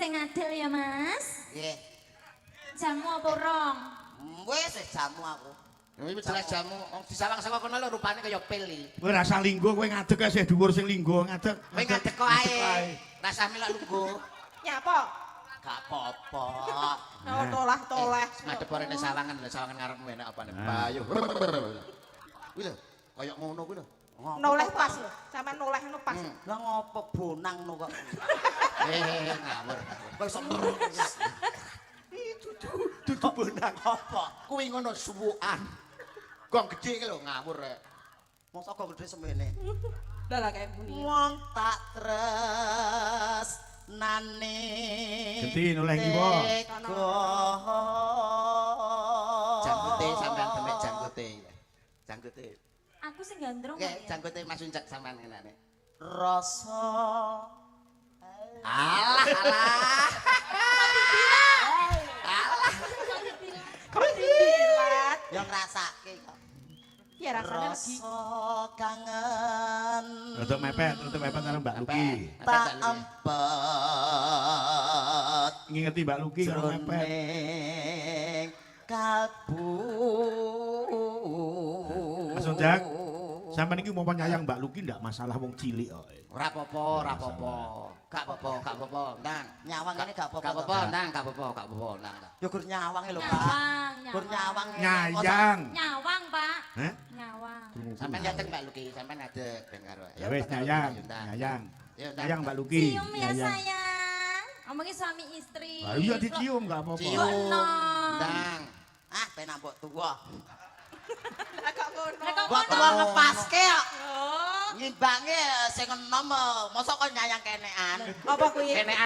Sing adil ya, Mas. Nggih. Jamu apa rong? Wis wis jamu aku. Iki jelas jamu. Wong disawang saka kono lho rupane kaya pil iki. Kowe rasa linggo, kowe ngadeg ae sing dhuwur sing linggo ngadeg. Kowe ngadeg kok ae. Rasah melok lungguh. Nyapa? Gak apa-apa. Oh, tolah toleh. Madhep rene sawangan lho, sawangan ngarepmu enak apane. Nah. Bayu. Kuwi lho, kaya ngono kuwi lho. Noleh pas lho. Sampeyan noleh ngono pas. Lah ngopo bonang no kok. Eh, ngawur. Kok iso Dudu bonang. apa? Kuwi ngono suwukan. Gong gedhe iki lho ngawur rek. Mosok kok gede semene. Lah lah kayak muni. Wong tak tres nane. Genti noleh kiwa. Janggote sampean demek janggote. Janggote. Aku sing gandrung. Oke, kok ya. janggote Mas Uncek sampean ngenane. Rasa Alah, alah. Kok dibilat? yang ngrasake kok. Ya rasane legi. Rasa kangen. Rada mepet karo Mbak Luki. Tak empet Ngingeti Mbak Luki karo mepet. jroning kalbu. Mas Unjak, sampean iki mau nyayang Mbak Luki ndak masalah wong cilik kok. Ora apa-apa, ora apa-apa. Gak apa-apa, gak apa-apa, Ndang. Nyawang ini gak apa-apa. Gak apa-apa, Ndang, gak apa-apa, gak apa-apa, Ndang. Ya gur nyawang lho, Pak. Nyawang, Gur nyawang. Nyayang. Nyawang, Pak. Hah? Nyawang. Sampeyan ngadeg Mbak Luki, sampeyan ngadeg ben karo. Ya wis nyayang, nyayang. Yo, Ndang. Nyayang Mbak Luki. Cium ya, Nyayang. sayang. Ngomongin suami istri. Lah iya dicium gak apa-apa. Cium. Enom. Ndang. Ah, ben ambok tuwa. Lah kok ngono. Lah kok Mbok ngono? tuwa ngepaske kok. Oh. Ngimbange sing enom mosok kok nyayang kenekan. Apa kuwi? Kenekan.